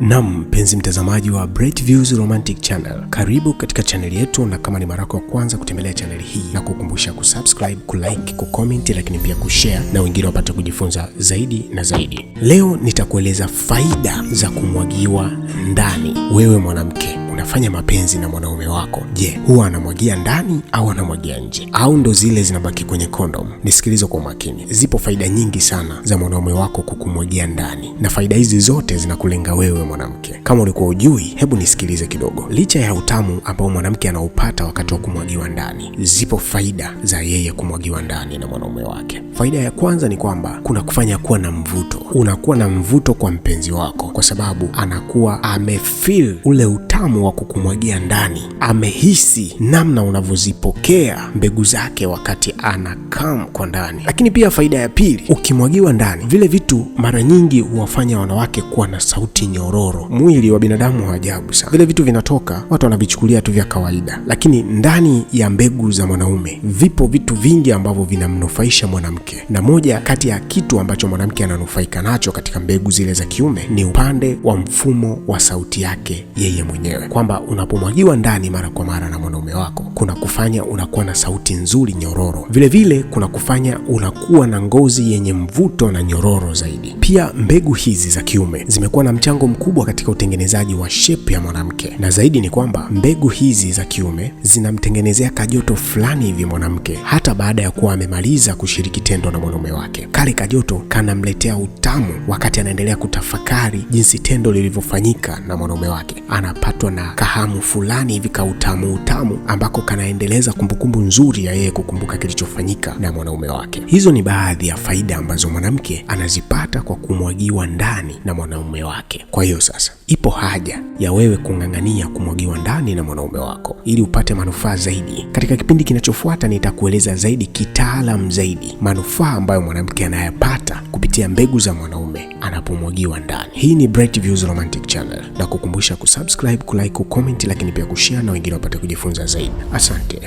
Nam, mpenzi mtazamaji wa Bright Views Romantic Channel, karibu katika chaneli yetu, na kama ni mara yako ya kwanza kutembelea chaneli hii, na kukumbusha kusubscribe, kulike, kucomment, lakini pia kushare na wengine wapate kujifunza zaidi na zaidi. Leo nitakueleza faida za kumwagiwa ndani. Wewe mwanamke unafanya mapenzi na mwanaume wako, je, huwa anamwagia ndani au anamwagia nje, au ndo zile zinabaki kwenye kondom? Nisikilize kwa makini. Zipo faida nyingi sana za mwanaume wako kukumwagia ndani, na faida hizi zote zinakulenga wewe mwanamke. Kama ulikuwa ujui, hebu nisikilize kidogo. Licha ya utamu ambao mwanamke anaupata wakati wa kumwagiwa ndani, zipo faida za yeye kumwagiwa ndani na mwanaume wake. Faida ya kwanza ni kwamba kuna kufanya kuwa na mvuto. Unakuwa na mvuto kwa mpenzi wako kwa sababu anakuwa amefeel ule utamu wa kukumwagia ndani, amehisi namna unavyozipokea mbegu zake wakati anakam kwa ndani. Lakini pia faida ya pili, ukimwagiwa ndani, vile vitu mara nyingi huwafanya wanawake kuwa na sauti nyororo. Mwili wa binadamu wa ajabu sana, vile vitu vinatoka, watu wanavichukulia tu vya kawaida, lakini ndani ya mbegu za mwanaume vipo vitu vingi ambavyo vinamnufaisha mwanamke, na moja kati ya kitu ambacho mwanamke ananufaika nacho katika mbegu zile za kiume ni upande wa mfumo wa sauti yake yeye mwenyewe, kwamba unapomwagiwa ndani mara kwa mara na mwanaume wako kuna kufanya unakuwa na sauti nzuri nyororo, vilevile kuna kufanya unakuwa na ngozi yenye mvuto na nyororo zaidi. Pia mbegu hizi za kiume zimekuwa na mchango mkubwa katika utengenezaji wa shape ya mwanamke, na zaidi ni kwamba mbegu hizi za kiume zinamtengenezea kajoto fulani hivi mwanamke, hata baada ya kuwa amemaliza kushiriki tendo na mwanaume wake, kale kajoto kanamletea utamu wakati anaendelea kutafakari jinsi tendo lilivyofanyika na mwanaume wake, anapatwa na kahamu fulani hivi ka utamu utamu, ambako kanaendeleza kumbukumbu nzuri ya yeye kukumbuka kilichofanyika na mwanaume wake. Hizo ni baadhi ya faida ambazo mwanamke anazipata kwa kumwagiwa ndani na mwanaume wake. Kwa hiyo sasa, ipo haja ya wewe kung'ang'ania kumwagiwa ndani na mwanaume wako ili upate manufaa zaidi. Katika kipindi kinachofuata nitakueleza zaidi kitaalam zaidi manufaa ambayo mwanamke anayapata kupitia mbegu za mwanaume anapomwagiwa ndani. Hii ni Bright Views Romantic Channel, na kukumbusha kusubscribe, kulike, kucomment, lakini pia kushare na wengine wapate kujifunza zaidi. Asante.